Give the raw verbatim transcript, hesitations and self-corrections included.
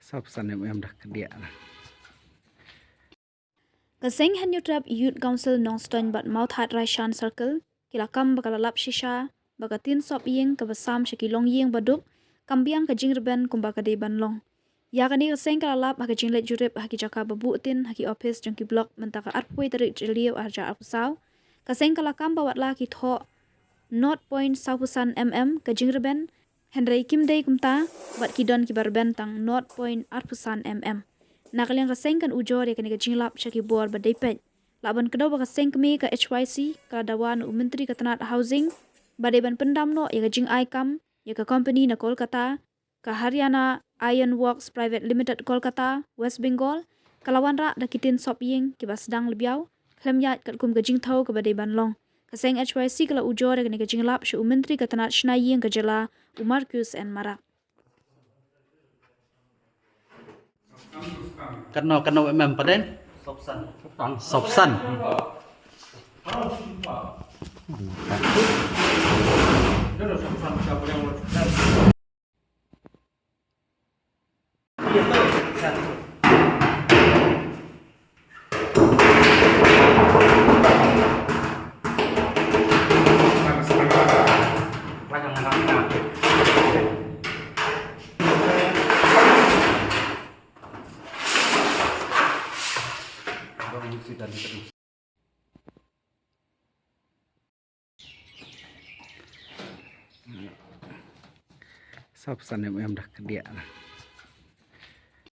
Sawphew san mm da kdiah. Ka seng Hynñiewtrep Youth Council Nongstoiñ bad Mawthadraishan Circle ki la kam ba ka la lap shisha ba ka tin sop ïing kaba sam sha ki longïing baduk kam biang ka jingrben kumba ka dei ban long. Ïa kane ka seng ka la lap ha ka jingleit jurip ha ki jaka ba buh tin ha ki ophis jong ki block mynta ka arphew tarik Jylliew arhajar arphew saw. Ka seng ka la kam ba watla ki thoh nought point sawphew san mm ka jingrben, hynrei kim dei kumta, bad ki don kiba rben tang nought point arphew san mm. Na ka liang ka seng kan ujor ïa kane ka jinglap sha ki bor ba dei peit. Lah ban kdew ba ka seng kmie ka H Y C ka la dawa na u Myntri ka tnat Housing ba dei ban pyndam noh ïa ka jingai kam ïa ka kompani na Kolkata, ka Haryana Iron Works Private Limited Kolkata, West Bengal, ka la wanrah da ki tin sop ïing kiba sdang lbiaw khlem ïaid katkum ka jingthaw kaba dei ban long. Ka seng H Y C ka la ujor ïa kane ka jinglap sha u Myntri ka tnat shna ïing ka jylla, u Marcuise N Marak. Katno, katno mm paden? Sawphew san. Sawphew san. Sawphew san mm da kdiah.